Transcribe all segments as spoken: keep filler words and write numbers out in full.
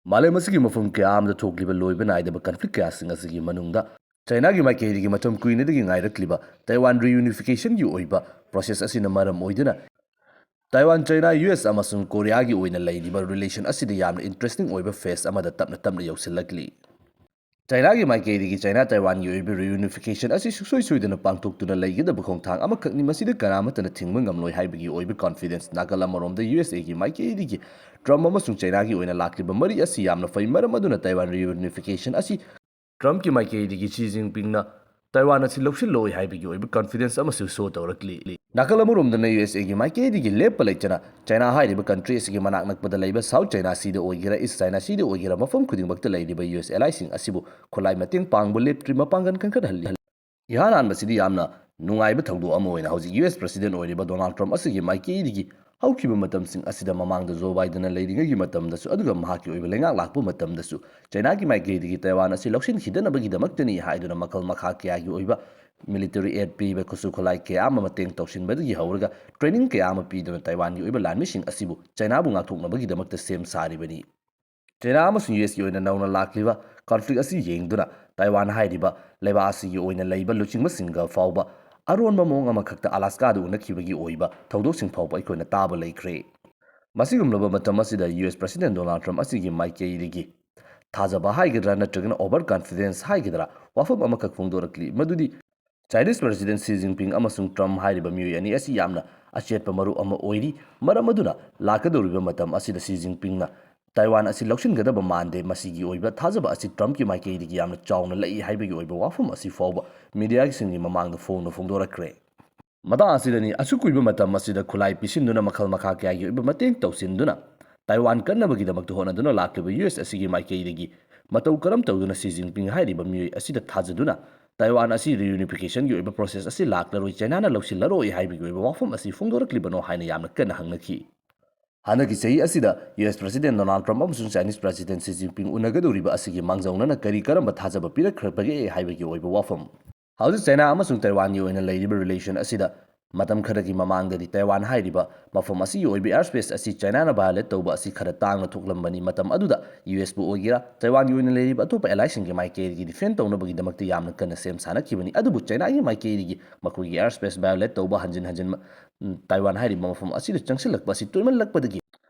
ꯃꯥꯂꯦꯝ ꯑꯁꯤꯒꯤ ꯃꯐꯝ ꯀꯌꯥ ꯑꯃꯗ ꯊꯣꯛꯂꯤꯕ ꯂꯣꯏꯕ ꯅꯥꯏꯗꯕ ꯀꯟꯐ꯭ꯂꯤꯛ ꯀꯌꯥꯁꯤꯡ ꯑꯁꯤꯒꯤ ꯃꯅꯨꯡꯗ ꯆꯥꯏꯅꯥꯒꯤ ꯃꯥꯏꯀꯩꯗꯒꯤ ꯃꯇꯝ ꯀꯨꯏꯅꯗꯒꯤ ꯉꯥꯏꯔꯛꯂꯤꯕ ꯇꯥꯏꯋꯥꯟ ꯔꯤꯌꯨꯅꯤꯐꯤꯀꯦꯁꯟꯒꯤ ꯑꯣꯏꯕ ꯄ꯭ꯔꯣꯁꯦꯁ ꯑꯁꯤꯅ ꯃꯔꯝ ꯑꯣꯏꯗꯨꯅ ꯇꯥꯏꯋꯥꯟ, ꯆꯥꯏꯅꯥ, ꯌꯨ ꯑꯦꯁ ꯑꯃꯁꯨꯡ ꯀꯣꯔꯤꯌꯥꯒꯤ ꯑꯣꯏꯅ ꯂꯩꯔꯤꯕ ꯔꯤꯂꯦꯁꯟ ꯑꯁꯤꯗ ꯌꯥꯝꯅ ꯏꯟꯇꯔꯦꯁꯇꯤꯡ ꯑꯣꯏꯕ ꯐꯦꯁ ꯑꯃꯗ ꯇꯞꯅ ꯇꯞꯅ ꯌꯧꯁꯤꯜꯂꯛꯂꯤ꯫ ꯆꯥꯏꯅꯥꯒꯤ ꯃꯥꯏꯀꯩꯗꯒꯤ ꯆꯥꯏꯅꯥ ꯇꯥꯏꯋꯥꯟꯒꯤ ꯑꯣꯏꯕ ꯔꯤꯌꯨꯅꯤꯐꯤꯀꯦꯁꯟ ꯑꯁꯤ ꯁꯨꯡꯁꯣꯏ ꯁꯣꯏꯗꯅ ꯄꯥꯡꯊꯣꯛꯇꯨꯅ ꯂꯩꯒꯗꯕ ꯈꯣꯡꯊꯥꯡ ꯑꯃꯈꯛꯅꯤ꯫ ꯃꯁꯤꯗ ꯀꯅꯥꯃꯠꯇꯅ ꯊꯤꯡꯕ ꯉꯝꯂꯣꯏ ꯍꯥꯏꯕꯒꯤ ꯑꯣꯏꯕ ꯀꯣꯟꯐꯤꯗꯦꯟꯁ꯫ ꯅꯥꯀꯜ ꯑꯃꯔꯣꯝꯗ ꯌꯨ ꯑꯦꯁ ꯑꯦꯒꯤ ꯃꯥꯏꯀꯩꯗꯒꯤ ꯇ꯭ꯔꯝꯞ ꯑꯃꯁꯨꯡ ꯆꯥꯏꯅꯥꯒꯤ ꯑꯣꯏꯅ ꯂꯥꯛꯂꯤꯕ ꯃꯔꯤ ꯑꯁꯤ ꯌꯥꯝꯅ ꯐꯩ, ꯃꯔꯝ ꯑꯗꯨꯅ ꯇꯥꯏꯋꯥꯟ ꯔꯤꯌꯨꯅꯤꯐꯤꯀꯦꯁꯟ ꯑꯁꯤ ꯇ꯭ꯔꯝꯞꯀꯤ ꯃꯥꯏꯀꯩꯗꯒꯤ ꯁꯤ ꯖꯤꯟꯄꯤꯡꯅ ꯇꯥꯏꯋꯥꯟ ꯑꯁꯤ ꯂꯧꯁꯤꯜꯂꯣꯏ ꯍꯥꯏꯕꯒꯤ ꯑꯣꯏꯕ ꯀꯣꯟꯐꯤꯗꯦꯟꯁ ꯑꯃꯁꯨ ꯁꯣ ꯇꯧꯔꯛꯂꯤ꯫ ꯅꯥꯀꯜ ꯑꯃꯔꯣꯝꯗꯅ ꯌꯨ ꯑꯦꯁ ꯑꯦꯒꯤ ꯃꯥꯏꯀꯩꯗꯒꯤ ꯂꯦꯞꯄ ꯂꯩꯇꯅ ꯆꯥꯏꯅꯥ ꯍꯥꯏꯔꯤꯕ ꯀꯟꯇ꯭ꯔꯤ ꯑꯁꯤꯒꯤ ꯃꯅꯥꯛ ꯅꯛꯄꯗ ꯂꯩꯕ ꯁꯥꯎꯠ ꯆꯥꯏꯅꯥ ꯁꯤꯗ ꯑꯣꯏꯒꯦꯔꯥ, ꯏꯁ ꯆꯥꯏꯅꯥ ꯁꯤꯗ ꯑꯣꯏꯒꯦꯔꯥ, ꯃꯐꯝ ꯈꯨꯗꯤꯡꯃꯛꯇ ꯂꯩꯔꯤꯕ ꯌꯨ ꯑꯦꯁ ꯑꯦꯂꯥꯏꯁꯤꯡ ꯑꯁꯤꯕꯨ ꯈꯨꯠꯂꯥꯏ ꯃꯇꯦꯡ ꯄꯥꯡꯕ ꯂꯦꯞꯇ꯭ꯔꯤ, ꯃꯄꯥꯡꯒꯜ ꯀꯟꯈꯠꯍꯜꯂꯤ꯫ ꯏꯍꯥꯟ ꯍꯥꯟꯕꯁꯤꯗꯤ ꯌꯥꯝꯅ ꯅꯨꯡꯉꯥꯏꯕ ꯊꯧꯗꯣꯛ ꯑꯃ ꯑꯣꯏꯅ ꯍꯧꯖꯤꯛ ꯌꯨ ꯑꯦꯁ ꯄ꯭ꯔꯁꯤꯗꯦꯟ ꯑꯣꯏꯔꯤꯕ ꯗꯣꯅꯥꯜꯗ ꯇ꯭ꯔꯝꯞ ꯑꯁꯤꯒꯤ ꯃꯥꯏꯀꯩꯗꯒꯤ ꯍꯧꯈꯤꯕ ꯃꯇꯝꯁꯤꯡ ꯑꯁꯤꯗ ꯃꯃꯥꯡꯗ ꯖꯣ ꯕꯥꯏꯗꯟꯅ ꯂꯩꯔꯤꯉꯩꯒꯤ ꯃꯇꯝꯗꯁꯨ, ꯑꯗꯨꯒ ꯃꯍꯥꯛꯀꯤ ꯑꯣꯏꯕ ꯂꯩꯉꯥꯛ ꯂꯥꯛꯄ ꯃꯇꯝꯗꯁꯨ ꯆꯥꯏꯅꯥꯒꯤ ꯃꯥꯏꯀꯩꯗꯒꯤ ꯇꯥꯏꯋꯥꯟ ꯑꯁꯤ ꯂꯧꯁꯤꯟꯈꯤꯗꯅꯕꯒꯤꯗꯃꯛꯇꯅꯤ ꯍꯥꯏꯗꯨꯅ ꯃꯈꯜ ꯃꯈꯥ ꯀꯌꯥꯒꯤ ꯑꯣꯏꯕ ꯃꯤꯂꯤꯇꯔꯤ ꯑꯦꯗ ꯄꯤꯕ, ꯈꯨꯠꯁꯨ ꯈꯨꯠꯂꯥꯏ ꯀꯌꯥ ꯑꯃ ꯃꯇꯦꯡ ꯇꯧꯁꯤꯟꯕꯗꯒꯤ ꯍꯧꯔꯒ ꯇ꯭ꯔꯦꯅꯤꯡ ꯀꯌꯥ ꯑꯃ ꯄꯤꯗꯨꯅ ꯇꯥꯏꯋꯥꯟꯒꯤ ꯑꯣꯏꯕ ꯂꯥꯟꯃꯤꯁꯤꯡ ꯑꯁꯤꯕꯨ ꯆꯥꯏꯅꯥꯕꯨ ꯉꯥꯛꯊꯣꯛꯅꯕꯒꯤꯗꯃꯛꯇ ꯁꯦꯝ ꯁꯥꯔꯤꯕꯅꯤ꯫ ꯆꯥꯏꯅꯥ ꯑꯃꯁꯨꯡ ꯌꯨ ꯑꯦꯁꯀꯤ ꯑꯣꯏꯅ ꯅꯧꯅ ꯂꯥꯛꯂꯤꯕ ꯀꯟꯐ꯭ꯂꯤꯛ ꯑꯁꯤ ꯌꯦꯡꯗꯨꯅ ꯇꯥꯏꯋꯥꯟ ꯍꯥꯏꯔꯤꯕ ꯂꯩꯕꯥꯛ ꯑꯁꯤꯒꯤ ꯑꯣꯏꯅ ꯂꯩꯕ ꯂꯨꯆꯤꯡꯕꯁꯤꯡꯒ ꯐꯥꯎꯕ ꯑꯔꯣꯟꯕ ꯃꯑꯣꯡ ꯑꯃꯈꯛꯇ ꯑꯂꯥꯁꯀꯥꯗ ꯎꯅꯈꯤꯕꯒꯤ ꯑꯣꯏꯕ ꯊꯧꯗꯣꯛꯁꯤꯡ ꯐꯥꯎꯕ ꯑꯩꯈꯣꯏꯅ ꯇꯥꯕ ꯂꯩꯈ꯭ꯔꯦ꯫ ꯃꯁꯤꯒꯨꯝꯂꯕ ꯃꯇꯝ ꯑꯁꯤꯗ ꯌꯨ ꯑꯦꯁ ꯄ꯭ꯔꯁꯤꯗꯦꯟ ꯗꯣꯅꯥꯜꯗ ꯇ꯭ꯔꯝꯞ ꯑꯁꯤꯒꯤ ꯃꯥꯏꯀꯩꯗꯒꯤ ꯊꯥꯖꯕ ꯍꯥꯏꯒꯗ꯭ꯔꯥ ꯅꯠꯇ꯭ꯔꯒꯅ ꯑꯣꯚꯔ ꯀꯟꯐꯤꯗꯦꯟꯁ ꯍꯥꯏꯒꯗ꯭ꯔꯥ, ꯋꯥꯐꯝ ꯑꯃꯈꯛ ꯐꯣꯡꯗꯣꯔꯛꯂꯤ, ꯃꯗꯨꯗꯤ ꯆꯥꯏꯅꯤꯁ ꯄ꯭ꯔꯁꯤꯗꯦꯟ ꯁꯤ ꯖꯤꯟꯄꯤꯡ ꯑꯃꯁꯨꯡ ꯇ꯭ꯔꯝꯞ ꯍꯥꯏꯔꯤꯕ ꯃꯤꯑꯣꯏ ꯑꯅꯤ ꯑꯁꯤ ꯌꯥꯝꯅ ꯑꯆꯦꯠꯄ ꯃꯔꯨꯞ ꯑꯃ ꯑꯣꯏꯔꯤ꯫ ꯃꯔꯝ ꯑꯗꯨꯅ ꯂꯥꯛꯀꯗꯧꯔꯤꯕ ꯃꯇꯝ ꯑꯁꯤꯗ ꯁꯤ ꯖꯤꯟꯄꯤꯡꯅ ꯇꯥꯏꯋꯥꯟ ꯑꯁꯤ ꯂꯧꯁꯤꯟꯒꯗꯕ ꯃꯥꯟꯗꯦ꯫ ꯃꯁꯤꯒꯤ ꯑꯣꯏꯕ ꯊꯥꯖꯕ ꯑꯁꯤ ꯇ꯭ꯔꯝꯞꯀꯤ ꯃꯥꯏꯀꯩꯗꯒꯤ ꯌꯥꯝꯅ ꯆꯥꯎꯅ ꯂꯩ ꯍꯥꯏꯕꯒꯤ ꯑꯣꯏꯕ ꯋꯥꯐꯝ ꯑꯁꯤ ꯐꯥꯎꯕ ꯃꯤꯗꯤꯌꯥꯁꯤꯡꯒꯤ ꯃꯃꯥꯡꯗ ꯐꯣꯡꯅ ꯐꯣꯡꯗꯣꯔꯛꯈ꯭ꯔꯦ꯫ ꯃꯇꯥꯡ ꯑꯁꯤꯗꯅꯤ ꯑꯁꯨꯛ ꯀꯨꯏꯕ ꯃꯇꯝ ꯑꯁꯤꯗ ꯈꯨꯠꯂꯥꯏ ꯄꯤꯁꯤꯟꯗꯨꯅ ꯃꯈꯜ ꯃꯈꯥ ꯀꯌꯥꯒꯤ ꯑꯣꯏꯕ ꯃꯇꯦꯡ ꯇꯧꯁꯤꯟꯗꯨꯅ ꯇꯥꯏꯋꯥꯟ ꯀꯟꯅꯕꯒꯤꯗꯃꯛꯇ ꯍꯣꯠꯅꯗꯨꯅ ꯂꯥꯛꯂꯤꯕ ꯌꯨ ꯑꯦꯁ ꯑꯁꯤꯒꯤ ꯃꯥꯏꯀꯩꯗꯒꯤ ꯃꯇꯧ ꯀꯔꯝ ꯇꯧꯗꯨꯅ ꯁꯤ ꯖꯤꯟꯄꯤꯡ ꯍꯥꯏꯔꯤꯕ ꯃꯤꯑꯣꯏ ꯑꯁꯤꯗ ꯊꯥꯖꯗꯨꯅ ꯇꯥꯏꯋꯥꯟ ꯑꯁꯤ ꯔꯤꯌꯨꯅꯤꯐꯤꯀꯦꯁꯟꯒꯤ ꯑꯣꯏꯕ ꯄ꯭ꯔꯣꯁꯦꯁ ꯑꯁꯤ ꯂꯥꯛꯂꯔꯣꯏ, ꯆꯥꯏꯅꯥꯅ ꯂꯧꯁꯤꯜꯂꯔꯣꯏ ꯍꯥꯏꯕꯒꯤ ꯑꯣꯏꯕ ꯋꯥꯐꯝ ꯑꯁꯤ ꯐꯣꯡꯗꯣꯔꯛꯂꯤꯕꯅꯣ ꯍꯥꯏꯅ ꯌꯥꯝꯅ ꯀꯟꯅ ꯍꯪꯅꯈꯤ꯫ ꯍꯟꯗꯛꯀꯤ ꯆꯍꯤ ꯑꯁꯤꯗ ꯌꯨ ꯑꯦꯁ ꯄ꯭ꯔꯁꯤꯗꯦꯟ ꯗꯣꯅꯥꯜꯗ ꯇ꯭ꯔꯝꯞ ꯑꯃꯁꯨꯡ ꯆꯥꯏꯅꯤꯁ ꯄ꯭ꯔꯁꯤꯗꯦꯟ ꯁꯤ ꯖꯤꯟꯄꯤꯡ ꯎꯅꯒꯗꯧꯔꯤꯕ ꯑꯁꯤꯒꯤ ꯃꯥꯡꯖꯧꯅꯅ ꯀꯔꯤ ꯀꯔꯝꯕ ꯊꯥꯖꯕ ꯄꯤꯔꯛꯈ꯭ꯔꯕꯒꯦ ꯍꯥꯏꯕꯒꯤ ꯑꯣꯏꯕ ꯋꯥꯐꯝ꯫ ꯍꯧꯖꯤꯛ ꯆꯥꯏꯅꯥ ꯑꯃꯁꯨꯡ ꯇꯥꯏꯋꯥꯟꯒꯤ ꯑꯣꯏꯅ ꯂꯩꯔꯤꯕ ꯔꯤꯂꯦꯁꯟ ꯑꯁꯤꯗ ꯃꯇꯝ ꯈꯔꯒꯤ ꯃꯃꯥꯡꯗꯗꯤ ꯇꯥꯏꯋꯥꯟ ꯍꯥꯏꯔꯤꯕ ꯃꯐꯝ ꯑꯁꯤꯒꯤ ꯑꯣꯏꯕ air space ꯑꯁꯤ ꯆꯥꯏꯅꯥꯅ violate ꯇꯧꯕ ꯑꯁꯤ ꯈꯔ ꯇꯥꯡꯅ ꯊꯣꯛꯂꯝꯕꯅꯤ꯫ ꯃꯇꯝ ꯑꯗꯨꯗ ꯌꯨ ꯑꯦꯁꯄꯨ ꯑꯣꯏꯒꯦꯔꯥ, ꯇꯥꯏꯋꯥꯟꯒꯤ ꯑꯣꯏꯅ ꯂꯩꯔꯤꯕ ꯑꯇꯣꯞꯄ allyꯁꯤꯡꯒꯤ ꯃꯥꯏꯀꯩꯗꯒꯤ defend ꯇꯧꯅꯕꯒꯤꯗꯃꯛꯇ ꯌꯥꯝꯅ ꯀꯟꯅ ꯁꯦꯝ ꯁꯥꯅꯈꯤꯕꯅꯤ꯫ ꯑꯗꯨꯕꯨ ꯆꯥꯏꯅꯥꯒꯤ ꯃꯥꯏꯀꯩꯗꯒꯤ ꯃꯈꯣꯏꯒꯤ air space violate ꯇꯧꯕ, ꯍꯟꯖꯤꯟ ꯍꯟꯖꯤꯟ, ꯎꯝ, ꯇꯥꯏꯋꯥꯟ ꯍꯥꯏꯔꯤꯕ ꯃꯐꯝ ꯑꯁꯤꯗ ꯆꯪꯁꯤꯜꯂꯛꯄ ꯑꯁꯤ ꯇꯣꯏꯃꯜꯂꯛꯄꯗꯒꯤ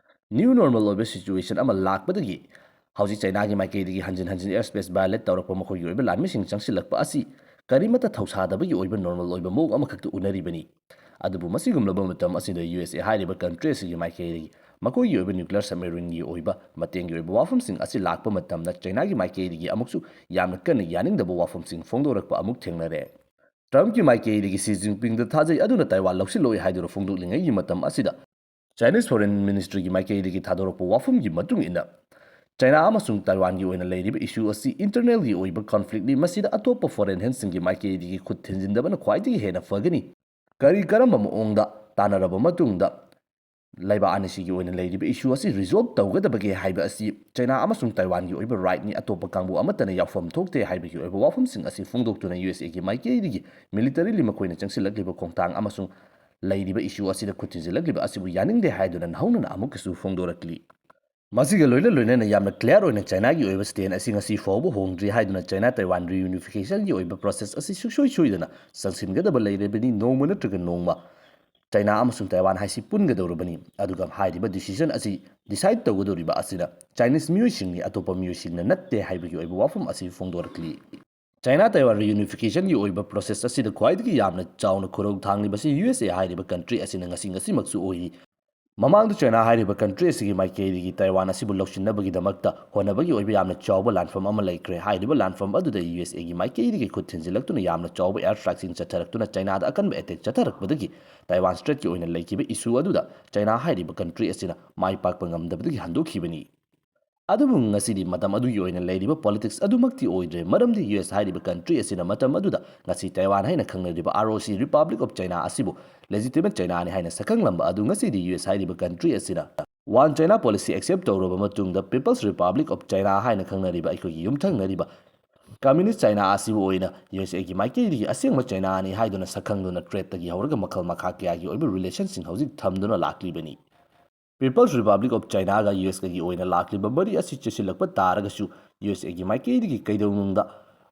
new normal ꯑꯣꯏꯕ situation ꯑꯃ ꯂꯥꯛꯄꯗꯒꯤ ꯍꯧꯖꯤꯛ ꯆꯥꯏꯅꯥꯒꯤ ꯃꯥꯏꯀꯩꯗꯒꯤ ꯍꯟꯖꯤꯟ ꯍꯟꯖꯤꯟ air space violate ꯇꯧꯔꯛꯄ, ꯃꯈꯣꯏꯒꯤ ꯑꯣꯏꯕ ꯂꯥꯟꯃꯤꯁꯤꯡ ꯆꯪꯁꯤꯜꯂꯛꯄ ꯑꯁꯤ ꯀꯔꯤꯃꯠꯇ ꯊꯧꯁꯥꯗꯕꯒꯤ ꯑꯣꯏꯕ normal ꯑꯣꯏꯕ ꯃꯑꯣꯡ ꯑꯃꯈꯛꯇ ꯎꯅꯔꯤꯕꯅꯤ꯫ ꯑꯗꯨꯕꯨ ꯃꯁꯤꯒꯨꯝꯂꯕ ꯃꯇꯝ ꯑꯁꯤꯗ ꯌꯨ ꯑꯦꯁ ꯑꯦ ꯍꯥꯏꯔꯤꯕ country ꯑꯁꯤꯒꯤ ꯃꯥꯏꯀꯩꯗꯒꯤ ꯃꯈꯣꯏꯒꯤ ꯑꯣꯏꯕ nuclear submarineꯒꯤ ꯑꯣꯏꯕ ꯃꯇꯦꯡꯒꯤ ꯑꯣꯏꯕ ꯋꯥꯐꯝꯁꯤꯡ ꯑꯁꯤ ꯂꯥꯛꯄ ꯃꯇꯝꯗ ꯆꯥꯏꯅꯥꯒꯤ ꯃꯥꯏꯀꯩꯗꯒꯤ ꯑꯃꯨꯛꯁꯨ ꯌꯥꯝꯅ ꯀꯟꯅ ꯌꯥꯅꯤꯡꯗꯕ ꯋꯥꯐꯝꯁꯤꯡ ꯐꯣꯡꯗꯣꯔꯛꯄ ꯑꯃꯨꯛ ꯊꯦꯡꯅꯔꯦ꯫ ꯇ꯭ꯔꯝꯞꯀꯤ ꯃꯥꯏꯀꯩꯗꯒꯤ ꯁꯤ ꯖꯤꯟꯄꯤꯡꯗ ꯊꯥꯖꯩ ꯑꯗꯨꯅ ꯇꯥꯏꯋꯥꯟ ꯂꯧꯁꯤꯜꯂꯣꯏ ꯍꯥꯏꯗꯨꯅ ꯐꯣꯡꯗꯣꯛꯂꯤꯉꯩꯒꯤ ꯃꯇꯝ ꯑꯁꯤꯗ Chinese Foreign Ministryꯒꯤ ꯃꯥꯏꯀꯩꯗꯒꯤ ꯊꯥꯗꯣꯔꯛꯄ ꯋꯥꯐꯝꯒꯤ ꯃꯇꯨꯡ ꯏꯟꯅ, ꯆꯥꯏꯅꯥ ꯑꯃꯁꯨꯡ ꯇꯥꯏꯋꯥꯟꯒꯤ ꯑꯣꯏꯅ ꯂꯩꯔꯤꯕ issue ꯑꯁꯤ internalꯒꯤ ꯑꯣꯏꯕ conflictꯅꯤ, ꯃꯁꯤꯗ ꯑꯇꯣꯞꯄ foreign handꯁꯤꯡꯒꯤ ꯃꯥꯏꯀꯩꯗꯒꯤ ꯈꯨꯠ ꯊꯤꯟꯖꯤꯟꯗꯕꯅ ꯈ꯭ꯋꯥꯏꯗꯒꯤ ꯍꯦꯟꯅ ꯐꯒꯅꯤ꯫ ꯀꯔꯤ ꯀꯔꯝꯕ ꯃꯑꯣꯡꯗ ꯇꯥꯟꯅꯔꯕ ꯃꯇꯨꯡꯗ ꯂꯩꯕꯥꯛ ꯑꯅꯤꯁꯤꯒꯤ ꯑꯣꯏꯅ ꯂꯩꯔꯤꯕ issue ꯑꯁꯤ resolve ꯇꯧꯒꯗꯕꯒꯦ ꯍꯥꯏꯕ ꯑꯁꯤ ꯆꯥꯏꯅꯥ ꯑꯃꯁꯨꯡ ꯇꯥꯏꯋꯥꯟꯒꯤ ꯑꯣꯏꯕ rightꯅꯤ, ꯑꯇꯣꯞꯄ ꯀꯥꯡꯕꯨ ꯑꯃꯠꯇꯅ ꯌꯥꯎꯐꯝ ꯊꯣꯛꯇꯦ ꯍꯥꯏꯕꯒꯤ ꯑꯣꯏꯕ ꯋꯥꯐꯝꯁꯤꯡ ꯑꯁꯤ ꯐꯣꯡꯗꯣꯛꯇꯨꯅ ꯌꯨ ꯑꯦꯁ ꯑꯦꯒꯤ ꯃꯥꯏꯀꯩꯗꯒꯤ militarily ꯃꯈꯣꯏꯅ ꯆꯪꯁꯤꯜꯂꯛꯂꯤꯕ ꯈꯣꯡꯊꯥꯡ ꯑꯃꯁꯨꯡ ꯂꯩꯔꯤꯕ issue ꯑꯁꯤꯗ ꯈꯨꯠ ꯊꯤꯟꯖꯤꯜꯂꯛꯂꯤꯕ ꯑꯁꯤꯕꯨ ꯌꯥꯅꯤꯡꯗꯦ ꯍꯥꯏꯗꯨꯅ ꯅꯧꯍꯧꯅꯅ ꯑꯃꯨꯛꯀꯁꯨ ꯐꯣꯡꯗꯣꯔꯛꯂꯤ꯫ ꯃꯁꯤꯒ ꯂꯣꯏꯅ ꯂꯣꯏꯅꯅ ꯌꯥꯝꯅ clear ꯑꯣꯏꯅ ꯆꯥꯏꯅꯥꯒꯤ ꯑꯣꯏꯕ stand ꯑꯁꯤ ꯉꯁꯤ ꯐꯥꯎꯕ ꯍꯣꯡꯗ꯭ꯔꯤ ꯍꯥꯏꯗꯨꯅ ꯆꯥꯏꯅꯥ ꯇꯥꯏꯋꯥꯟ reunificationꯒꯤ ꯑꯣꯏꯕ process ꯑꯁꯤ ꯁꯨꯡꯁꯣꯏ ꯁꯣꯏꯗꯅ ꯆꯪꯁꯤꯟꯒꯗꯕ ꯂꯩꯔꯕꯅꯤ꯫ ꯅꯣꯡꯃ ꯅꯠꯇ꯭ꯔꯒ ꯅꯣꯡꯃ ꯆꯥꯏꯅꯥ ꯑꯃꯁꯨꯡ ꯇꯥꯏꯋꯥꯟ ꯍꯥꯏꯁꯤ ꯄꯨꯟꯒꯗꯧꯔꯕꯅꯤ꯫ ꯑꯗꯨꯒ ꯍꯥꯏꯔꯤꯕ decision ꯑꯁꯤ decide ꯇꯧꯒꯗꯧꯔꯤꯕ ꯑꯁꯤꯅ Chinese ꯃꯤꯑꯣꯏꯁꯤꯡꯅꯤ, ꯑꯇꯣꯞꯄ ꯃꯤꯑꯣꯏꯁꯤꯡꯅ ꯅꯠꯇꯦ ꯍꯥꯏꯕꯒꯤ ꯑꯣꯏꯕ ꯋꯥꯐꯝ ꯑꯁꯤ ꯐꯣꯡꯗꯣꯔꯛꯂꯤ꯫ ꯆꯥꯏꯅꯥ ꯇꯥꯏꯋꯥꯟ reunificationꯒꯤ ꯑꯣꯏꯕ process ꯑꯁꯤꯗ ꯈ꯭ꯋꯥꯏꯗꯒꯤ ꯌꯥꯝꯅ ꯆꯥꯎꯅ ꯈꯨꯔꯧ ꯊꯥꯡꯂꯤꯕꯁꯤ ꯌꯨ ꯑꯦꯁ ꯑꯦ ꯍꯥꯏꯔꯤꯕ country ꯑꯁꯤꯅ ꯉꯁꯤ ꯉꯁꯤꯃꯛꯁꯨ ꯑꯣꯏꯔꯤ꯫ ꯃꯃꯥꯡꯗ ꯆꯥꯏꯅꯥ ꯍꯥꯏꯔꯤꯕ country ꯑꯁꯤꯒꯤ ꯃꯥꯏꯀꯩꯗꯒꯤ ꯇꯥꯏꯋꯥꯟ ꯑꯁꯤꯕꯨ ꯂꯧꯁꯤꯟꯅꯕꯒꯤꯗꯃꯛꯇ ꯍꯣꯠꯅꯕꯒꯤ ꯑꯣꯏꯕ ꯌꯥꯝꯅ ꯆꯥꯎꯕ ꯂꯥꯟꯐꯝ ꯑꯃ ꯂꯩꯈ꯭ꯔꯦ꯫ ꯍꯥꯏꯔꯤꯕ ꯂꯥꯟꯐꯝ ꯑꯗꯨꯗ ꯌꯨ ꯑꯦꯁ ꯑꯦꯒꯤ ꯃꯥꯏꯀꯩꯗꯒꯤ ꯈꯨꯠ ꯊꯤꯟꯖꯤꯜꯂꯛꯇꯨꯅ ꯌꯥꯝꯅ ꯆꯥꯎꯕ air strikeꯁꯤꯡ ꯆꯠꯊꯔꯛꯇꯨꯅ ꯆꯥꯏꯅꯥꯗ ꯑꯀꯟꯕ attack ꯆꯠꯊꯔꯛꯄꯗꯒꯤ ꯇꯥꯏꯋꯥꯟ straitꯀꯤ ꯑꯣꯏꯅ ꯂꯩꯈꯤꯕ issue ꯑꯗꯨꯗ ꯆꯥꯏꯅꯥ ꯍꯥꯏꯔꯤꯕ country ꯑꯁꯤꯅ ꯃꯥꯏ ꯄꯥꯛꯄ ꯉꯝꯗꯕꯗꯒꯤ ꯍꯟꯗꯣꯛꯈꯤꯕꯅꯤ꯫ ꯑꯗꯨꯕꯨ ꯉꯁꯤꯗꯤ ꯃꯇꯝ ꯑꯗꯨꯒꯤ ꯑꯣꯏꯅ ꯂꯩꯔꯤꯕ politics ꯑꯗꯨꯃꯛꯇꯤ ꯑꯣꯏꯗ꯭ꯔꯦ, ꯃꯔꯝꯗꯤ ꯌꯨ ꯑꯦꯁ ꯍꯥꯏꯔꯤꯕ country ꯑꯁꯤꯅ ꯃꯇꯝ ꯑꯗꯨꯗ ꯉꯁꯤ ꯇꯥꯏꯋꯥꯟ ꯍꯥꯏꯅ ꯈꯪꯅꯔꯤꯕ ꯑꯥꯔ ꯑꯣ ꯁꯤ Republic of China ꯑꯁꯤꯕꯨ legitimate Chinaꯅꯤ ꯍꯥꯏꯅ ꯁꯛꯈꯪꯂꯝꯕ ꯑꯗꯨ ꯉꯁꯤꯗꯤ ꯌꯨ ꯑꯦꯁ ꯍꯥꯏꯔꯤꯕ country ꯑꯁꯤꯅ One China policy accept ꯇꯧꯔꯕ ꯃꯇꯨꯡꯗ People's Republic of China ꯍꯥꯏꯅ ꯈꯪꯅꯔꯤꯕ ꯑꯩꯈꯣꯏꯒꯤ ꯌꯨꯝꯊꯪꯅꯔꯤꯕ Communist China ꯑꯁꯤꯕꯨ ꯑꯣꯏꯅ ꯌꯨ ꯑꯦꯁ ꯑꯦꯒꯤ ꯃꯥꯏꯀꯩꯗꯒꯤ ꯑꯁꯦꯡꯕ ꯆꯥꯏꯅꯥꯅꯤ ꯍꯥꯏꯗꯨꯅ ꯁꯛꯈꯪꯗꯨꯅ tradeꯇꯒꯤ ꯍꯧꯔꯒ ꯃꯈꯜ ꯃꯈꯥ ꯀꯌꯥꯒꯤ ꯑꯣꯏꯕ relationꯁꯤꯡ ꯍꯧꯖꯤꯛ ꯊꯝꯗꯨꯅ ꯂꯥꯛꯂꯤꯕꯅꯤ꯫ People's Republic of Chinaꯒ ꯌꯨ ꯑꯦꯁ ꯑꯦꯒꯤ ꯑꯣꯏꯅ ꯂꯥꯛꯂꯤꯕ ꯃꯔꯤ ꯑꯁꯤ ꯆꯦꯁꯤꯜꯂꯛꯄ ꯇꯥꯔꯒꯁꯨ, ꯌꯨ ꯑꯦꯁ ꯑꯦꯒꯤ ꯃꯥꯏꯀꯩꯗꯒꯤ ꯀꯩꯗꯧꯅꯨꯡꯗ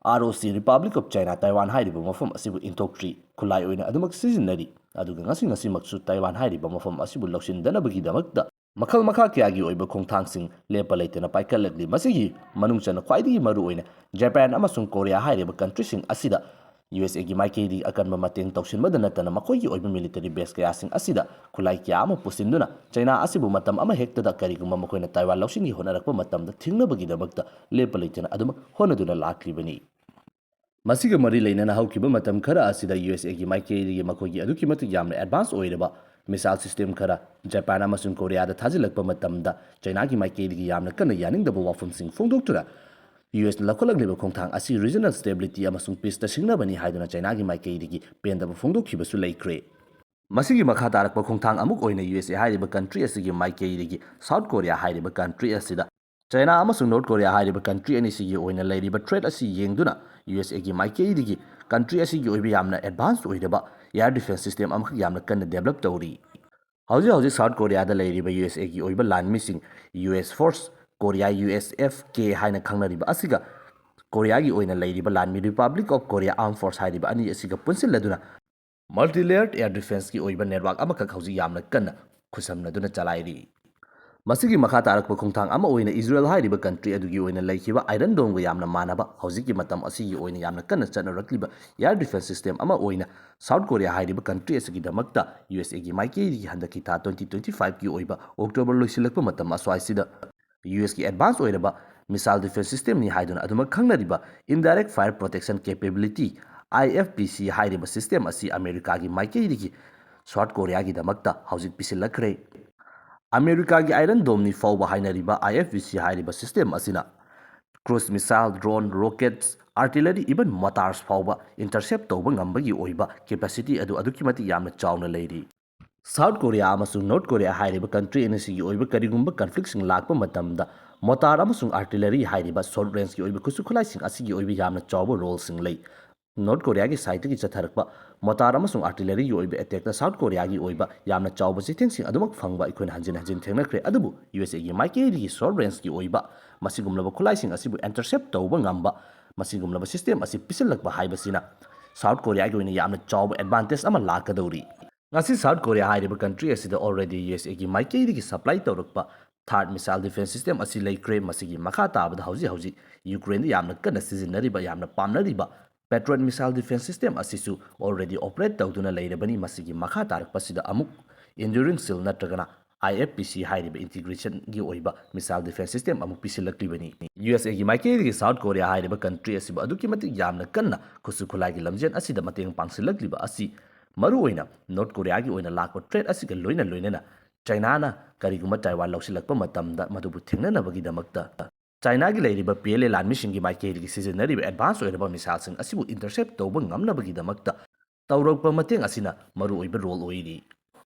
R O C, Republic of China Taiwan ꯍꯥꯏꯔꯤꯕ ꯃꯐꯝ ꯑꯁꯤꯕꯨ ꯏꯟꯊꯣꯛꯇ꯭ꯔꯤ, ꯈꯨꯠꯂꯥꯏ ꯑꯣꯏꯅ ꯑꯗꯨꯃꯛ ꯁꯤꯖꯤꯟꯅꯔꯤ꯫ ꯑꯗꯨꯒ ꯉꯁꯤ ꯉꯁꯤꯃꯛꯁꯨ ꯇꯥꯏꯋꯥꯟ ꯍꯥꯏꯔꯤꯕ ꯃꯐꯝ ꯑꯁꯤꯕꯨ ꯂꯧꯁꯤꯟꯗꯅꯕꯒꯤꯗꯃꯛꯇ ꯃꯈꯜ ꯃꯈꯥ ꯀꯌꯥꯒꯤ ꯑꯣꯏꯕ ꯈꯣꯡꯊꯥꯡꯁꯤꯡ ꯂꯦꯞꯄ ꯂꯩꯇꯅ ꯄꯥꯏꯈꯠꯂꯛꯂꯤ꯫ ꯃꯁꯤꯒꯤ ꯃꯅꯨꯡ ꯆꯟꯅ ꯈ꯭ꯋꯥꯏꯗꯒꯤ ꯃꯔꯨ ꯑꯣꯏꯅ ꯖꯄꯥꯟ ꯑꯃꯁꯨꯡ ꯀꯣꯔꯤꯌꯥ ꯍꯥꯏꯔꯤꯕ countryꯁꯤꯡ ꯑꯁꯤꯗ ꯌꯨ ꯑꯦꯁ ꯑꯦꯒꯤ ꯃꯥꯏꯀꯩꯗꯒꯤ ꯑꯀꯟꯕ ꯃꯇꯦꯡ ꯇꯧꯁꯤꯟꯕꯗ ꯅꯠꯇꯅ, ꯃꯈꯣꯏꯒꯤ ꯑꯣꯏꯕ military base ꯀꯌꯥꯁꯤꯡ ꯑꯁꯤꯗ ꯈꯨꯠꯂꯥꯏ ꯀꯌꯥ ꯑꯃ ꯄꯨꯁꯤꯟꯗꯨꯅ ꯆꯩꯅꯥ ꯑꯁꯤꯕꯨ ꯃꯇꯝ ꯑꯃꯍꯦꯛꯇꯗ ꯀꯔꯤꯒꯨꯝꯕ ꯃꯈꯣꯏꯅ ꯇꯥꯏꯋꯥꯟ ꯂꯧꯁꯤꯟꯒꯦ ꯍꯣꯠꯅꯔꯛꯄ ꯃꯇꯝꯗ ꯊꯤꯡꯅꯕꯒꯤꯗꯃꯛꯇ ꯂꯦꯞꯄ ꯂꯩꯇꯅ ꯑꯗꯨꯃꯛ ꯍꯣꯠꯅꯗꯨꯅ ꯂꯥꯛꯂꯤꯕꯅꯤ꯫ ꯃꯁꯤꯒ ꯃꯔꯤ ꯂꯩꯅꯅ ꯍꯧꯈꯤꯕ ꯃꯇꯝ ꯈꯔ ꯑꯁꯤꯗ ꯌꯨ ꯑꯦꯁ ꯑꯦꯒꯤ ꯃꯥꯏꯀꯩꯗꯒꯤ ꯃꯈꯣꯏꯒꯤ ꯑꯗꯨꯛꯀꯤ ꯃꯇꯤꯛ ꯌꯥꯝꯅ advance ꯑꯣꯏꯔꯕ missile system ꯈꯔ ꯖꯄꯥꯟ ꯑꯃꯁꯨꯡ ꯀꯣꯔꯤꯌꯥꯗ ꯊꯥꯖꯤꯜꯂꯛꯄ ꯃꯇꯝꯗ, ꯆꯩꯅꯥꯒꯤ ꯃꯥꯏꯀꯩꯗꯒꯤ ꯌꯥꯝꯅ ꯀꯟꯅ ꯌꯥꯅꯤꯡꯗꯕ ꯋꯥꯐꯝꯁꯤꯡ ꯐꯣꯡꯗꯣꯛꯇꯨꯅ, ꯌꯨ ꯑꯦꯁꯅ ꯂꯧꯈꯠꯂꯛꯂꯤꯕ ꯈꯣꯡꯊꯥꯡ ꯑꯁꯤ regional stability ꯑꯃꯁꯨꯡ peaceꯇ ꯁꯤꯡꯅꯕꯅꯤ ꯍꯥꯏꯗꯨꯅ ꯆꯩꯅꯥꯒꯤ ꯃꯥꯏꯀꯩꯗꯒꯤ ꯄꯦꯟꯗꯕ ꯐꯣꯡꯗꯣꯛꯈꯤꯕꯁꯨ ꯂꯩꯈ꯭ꯔꯦ꯫ ꯃꯁꯤꯒꯤ ꯃꯈꯥ ꯇꯥꯔꯛꯄ ꯈꯣꯡꯊꯥꯡ ꯑꯃꯨꯛ ꯑꯣꯏꯅ ꯌꯨ ꯑꯦꯁ ꯑꯦ ꯍꯥꯏꯔꯤꯕ country ꯑꯁꯤꯒꯤ ꯃꯥꯏꯀꯩꯗꯒꯤ ꯁꯥꯎꯠ ꯀꯣꯔꯤꯌꯥ ꯍꯥꯏꯔꯤꯕ country ꯑꯁꯤꯗ ꯆꯩꯅꯥ ꯑꯃꯁꯨꯡ ꯅꯣꯔꯠ ꯀꯣꯔꯤꯌꯥ ꯍꯥꯏꯔꯤꯕ country ꯑꯅꯤꯁꯤꯒꯤ ꯑꯣꯏꯅ ꯂꯩꯔꯤꯕ threat ꯑꯁꯤ ꯌꯦꯡꯗꯨꯅ, ꯌꯨ ꯑꯦꯁ ꯑꯦꯒꯤ ꯃꯥꯏꯀꯩꯗꯒꯤ country ꯑꯁꯤꯒꯤ ꯑꯣꯏꯕ ꯌꯥꯝꯅ advance ꯑꯣꯏꯔꯕ air defense system ꯑꯃꯈꯛ ꯌꯥꯝꯅ ꯀꯟꯅ develop ꯇꯧꯔꯤ꯫ ꯍꯧꯖꯤꯛ ꯍꯧꯖꯤꯛ ꯁꯥꯎꯠ ꯀꯣꯔꯤꯌꯥꯗ ꯂꯩꯔꯤꯕ ꯌꯨ ꯑꯦꯁ ꯑꯦꯒꯤ ꯑꯣꯏꯕ ꯂꯥꯟꯃꯤꯁꯤꯡ, U S Force Korea, U S F K ꯍꯥꯏꯅ ꯈꯪꯅꯔꯤꯕ ꯑꯁꯤꯒ ꯀꯣꯔꯤꯌꯥꯒꯤ ꯑꯣꯏꯅ ꯂꯩꯔꯤꯕ ꯂꯥꯟꯃꯤ Republic of Korea Armed Force ꯍꯥꯏꯔꯤꯕ ꯑꯅꯤ ꯑꯁꯤꯒ ꯄꯨꯟꯁꯤꯜꯂꯗꯨꯅ multi-layered air defenseꯀꯤ ꯑꯣꯏꯕ network ꯑꯃꯈꯛ ꯍꯧꯖꯤꯛ ꯌꯥꯝꯅ ꯀꯟꯅ ꯈꯨꯠꯁꯝꯅꯗꯨꯅ ꯆꯂꯥꯏꯔꯤ꯫ ꯃꯁꯤꯒꯤ ꯃꯈꯥ ꯇꯥꯔꯛꯄ ꯈꯣꯡꯊꯥꯡ ꯑꯃ ꯑꯣꯏꯅ ꯏꯖꯔꯦꯜ ꯍꯥꯏꯔꯤꯕ country ꯑꯗꯨꯒꯤ ꯑꯣꯏꯅ ꯂꯩꯈꯤꯕ Iron Domeꯒ ꯌꯥꯝꯅ ꯃꯥꯟꯅꯕ, ꯍꯧꯖꯤꯛꯀꯤ ꯃꯇꯝ ꯑꯁꯤꯒꯤ ꯑꯣꯏꯅ ꯌꯥꯝꯅ ꯀꯟꯅ ꯆꯠꯅꯔꯛꯂꯤꯕ air defense system ꯑꯃ ꯑꯣꯏꯅ ꯁꯥꯎꯠ ꯀꯣꯔꯤꯌꯥ ꯍꯥꯏꯔꯤꯕ country ꯑꯁꯤꯒꯤꯗꯃꯛꯇ ꯌꯨ ꯑꯦꯁ ꯑꯦꯒꯤ ꯃꯥꯏꯀꯩꯗꯒꯤ ꯍꯟꯗꯛꯀꯤ ꯊꯥ twenty twenty fiveꯀꯤ ꯑꯣꯏꯕ October ꯂꯣꯏꯁꯤꯜꯂꯛꯄ ꯃꯇꯝ ꯑꯁ꯭ꯋꯥꯏꯁꯤꯗ ꯌꯨ ꯑꯦꯁꯀꯤ advance ꯑꯣꯏꯔꯕ missile defense systemꯅꯤ ꯍꯥꯏꯗꯨꯅ ꯑꯗꯨꯃꯛ ꯈꯪꯅꯔꯤꯕ Indirect Fire Protection Capability, I F P C ꯍꯥꯏꯔꯤꯕ system ꯑꯁꯤ ꯑꯃꯦꯔꯤꯀꯥꯒꯤ ꯃꯥꯏꯀꯩꯗꯒꯤ ꯁꯥꯎꯠ ꯀꯣꯔꯤꯌꯥꯒꯤꯗꯃꯛꯇ ꯍꯧꯖꯤꯛ ꯄꯤꯁꯤꯜꯂꯛꯈ꯭ꯔꯦ꯫ ꯑꯃꯦꯔꯤꯀꯥꯒꯤ Iron Domeꯅꯤ ꯐꯥꯎꯕ ꯍꯥꯏꯅꯔꯤꯕ I F P C ꯍꯥꯏꯔꯤꯕ system ꯑꯁꯤꯅ cruise missile, drone, rockets, artillery, even mortars ꯐꯥꯎꯕ intercept ꯇꯧꯕ ꯉꯝꯕꯒꯤ ꯑꯣꯏꯕ capacity ꯑꯗꯨ ꯑꯗꯨꯛꯀꯤ ꯃꯇꯤꯛ ꯌꯥꯝꯅ ꯆꯥꯎꯅ ꯂꯩꯔꯤ꯫ ꯁꯥꯎꯠ ꯀꯣꯔꯤꯌꯥ ꯑꯃꯁꯨꯡ ꯅꯣꯔꯠ ꯀꯣꯔꯤꯌꯥ ꯍꯥꯏꯔꯤꯕ ꯀꯟꯇ꯭ꯔꯤ ꯑꯅꯤꯁꯤꯒꯤ ꯑꯣꯏꯕ ꯀꯔꯤꯒꯨꯝꯕ ꯀꯟꯐ꯭ꯂꯤꯛꯁꯤꯡ ꯂꯥꯛꯄ ꯃꯇꯝꯗ, ꯃꯣꯇꯥꯔ ꯑꯃꯁꯨꯡ ꯑꯥꯔꯇꯤꯂꯔꯤ ꯍꯥꯏꯔꯤꯕ ꯁꯣꯔꯠ ꯔꯦꯟꯖꯀꯤ ꯑꯣꯏꯕ ꯈꯨꯠꯁꯨ ꯈꯨꯠꯂꯥꯏꯁꯤꯡ ꯑꯁꯤꯒꯤ ꯑꯣꯏꯕ ꯌꯥꯝꯅ ꯆꯥꯎꯕ ꯔꯣꯜꯁꯤꯡ ꯂꯩ꯫ ꯅꯣꯔꯠ ꯀꯣꯔꯤꯌꯥꯒꯤ ꯁꯥꯏꯠꯇꯒꯤ ꯆꯠꯊꯔꯛꯄ ꯃꯣꯇꯥꯔ ꯑꯃꯁꯨꯡ ꯑꯥꯔꯇꯤꯂꯔꯤꯒꯤ ꯑꯣꯏꯕ ꯑꯦꯇꯦꯛꯇ ꯁꯥꯎꯠ ꯀꯣꯔꯤꯌꯥꯒꯤ ꯑꯣꯏꯕ ꯌꯥꯝꯅ ꯆꯥꯎꯕ ꯆꯩꯊꯦꯡꯁꯤꯡ ꯑꯗꯨꯃꯛ ꯐꯪꯕ ꯑꯩꯈꯣꯏꯅ ꯍꯟꯖꯤꯟ ꯍꯟꯖꯤꯟ ꯊꯦꯡꯅꯈ꯭ꯔꯦ꯫ ꯑꯗꯨꯕꯨ ꯌꯨ ꯑꯦꯁ ꯑꯦꯒꯤ ꯃꯥꯏꯀꯩꯗꯒꯤ ꯁꯣꯔꯠ ꯔꯦꯟꯖꯀꯤ ꯑꯣꯏꯕ ꯃꯁꯤꯒꯨꯝꯂꯕ ꯈꯨꯠꯂꯥꯏꯁꯤꯡ ꯑꯁꯤꯕꯨ ꯏꯟꯇꯔꯁꯦꯞ ꯇꯧꯕ ꯉꯝꯕ ꯃꯁꯤꯒꯨꯝꯂꯕ ꯁꯤꯁꯇꯦꯝ ꯑꯁꯤ ꯄꯤꯁꯤꯜꯂꯛꯄ ꯍꯥꯏꯕꯁꯤꯅ ꯁꯥꯎꯠ ꯀꯣꯔꯤꯌꯥꯒꯤ ꯑꯣꯏꯅ ꯌꯥꯝꯅ ꯆꯥꯎꯕ ꯑꯦꯗꯚꯥꯟꯇꯦꯖ ꯑꯃ ꯂꯥꯛꯀꯗꯧꯔꯤ꯫ ꯉꯁꯤ ꯁꯥꯎꯠ ꯀꯣꯔꯤꯌꯥ ꯍꯥꯏꯔꯤꯕ ꯀꯟꯇ꯭ꯔꯤ ꯑꯁꯤꯗ ꯑꯣꯜꯔꯦꯗꯤ ꯌꯨ ꯑꯦꯁ ꯑꯦꯒꯤ ꯃꯥꯏꯀꯩꯗꯒꯤ ꯁꯄ꯭ꯂꯥꯏ ꯇꯧꯔꯛꯄ ꯊꯥꯔꯠ ꯃꯤꯁꯥꯏꯜ ꯗꯤꯐꯦꯟꯁ ꯁꯤꯁꯇꯦꯝ ꯑꯁꯤ ꯂꯩꯈ꯭ꯔꯦ꯫ ꯃꯁꯤꯒꯤ ꯃꯈꯥ ꯇꯥꯕꯗ ꯍꯧꯖꯤꯛ ꯍꯧꯖꯤꯛ ꯌꯨꯀ꯭ꯔꯦꯟꯗ ꯌꯥꯝꯅ ꯀꯟꯅ ꯁꯤꯖꯤꯟꯅꯔꯤꯕ, ꯌꯥꯝꯅ ꯄꯥꯝꯅꯔꯤꯕ ꯄꯦꯇ꯭ꯔꯣꯠ ꯃꯤꯁꯥꯏꯜ ꯗꯤꯐꯦꯟꯁ ꯁꯤꯁꯇꯦꯝ ꯑꯁꯤꯁꯨ ꯑꯣꯜꯔꯦꯗꯤ ꯑꯣꯄꯔꯦꯠ ꯇꯧꯗꯨꯅ ꯂꯩꯔꯕꯅꯤ꯫ ꯃꯁꯤꯒꯤ ꯃꯈꯥ ꯇꯥꯔꯛꯄꯁꯤꯗ ꯑꯃꯨꯛ ꯏꯟꯗ꯭ꯌꯨꯔꯤꯡ ꯁꯤꯜ ꯅꯠꯇ꯭ꯔꯒꯅ ꯑꯥꯏ ꯑꯦꯐ ꯄꯤ ꯁꯤ ꯍꯥꯏꯔꯤꯕ ꯏꯟꯇꯤꯒ꯭ꯔꯦꯁꯟꯒꯤ ꯑꯣꯏꯕ ꯃꯤꯁꯥꯏꯜ ꯗꯤꯐꯦꯟꯁ ꯁꯤꯁꯇꯦꯝ ꯑꯃꯨꯛ ꯄꯤꯁꯤꯜꯂꯛꯂꯤꯕꯅꯤ꯫ ꯌꯨ ꯑꯦꯁ ꯑꯦꯒꯤ ꯃꯥꯏꯀꯩꯗꯒꯤ ꯁꯥꯎꯠ ꯀꯣꯔꯤꯌꯥ ꯍꯥꯏꯔꯤꯕ ꯀꯟꯇ꯭ꯔꯤ ꯑꯁꯤꯕꯨ ꯑꯗꯨꯛꯀꯤ ꯃꯇꯤꯛ ꯌꯥꯝꯅ ꯀꯟꯅ ꯈꯨꯠꯁꯨ ꯈꯨꯠꯂꯥꯏꯒꯤ ꯂꯝꯖꯦꯜ ꯑꯁꯤꯗ ꯃꯇꯦꯡ ꯄꯥꯡꯁꯤꯜꯂꯛꯂꯤꯕ ꯑꯁꯤ ꯃꯔꯨꯑꯣꯏꯅ ꯅꯣꯔꯠ ꯀꯣꯔꯤꯌꯥꯒꯤ ꯑꯣꯏꯅ ꯂꯥꯛꯄ ꯊ꯭ꯔꯦꯠ ꯑꯁꯤꯒ ꯂꯣꯏꯅ ꯂꯣꯏꯅꯅ ꯆꯥꯏꯅꯥꯅ ꯀꯔꯤꯒꯨꯝꯕ ꯇꯥꯏꯋꯥꯟ ꯂꯧꯁꯤꯜꯂꯛꯄ ꯃꯇꯝꯗ ꯃꯗꯨꯕꯨ ꯊꯦꯡꯅꯅꯕꯒꯤꯗꯃꯛꯇ ꯆꯥꯏꯅꯥꯒꯤ ꯂꯩꯔꯤꯕ ꯄꯤ ꯑꯦꯜ ꯑꯦ ꯂꯥꯟꯃꯤꯁꯤꯡꯒꯤ ꯃꯥꯏꯀꯩꯗꯒꯤ ꯁꯤꯖꯤꯟꯅꯔꯤꯕ ꯑꯦꯗꯚꯥꯟꯁ ꯑꯣꯏꯔꯕ ꯃꯤꯁꯥꯏꯜꯁꯤꯡ ꯑꯁꯤꯕꯨ ꯏꯟꯇꯔꯁꯦꯞ ꯇꯧꯕ ꯉꯝꯅꯕꯒꯤꯗꯃꯛꯇ ꯇꯧꯔꯛꯄ ꯃꯇꯦꯡ ꯑꯁꯤꯅ ꯃꯔꯨꯑꯣꯏꯕ ꯔꯣꯜ ꯑꯣꯏꯔꯤ꯫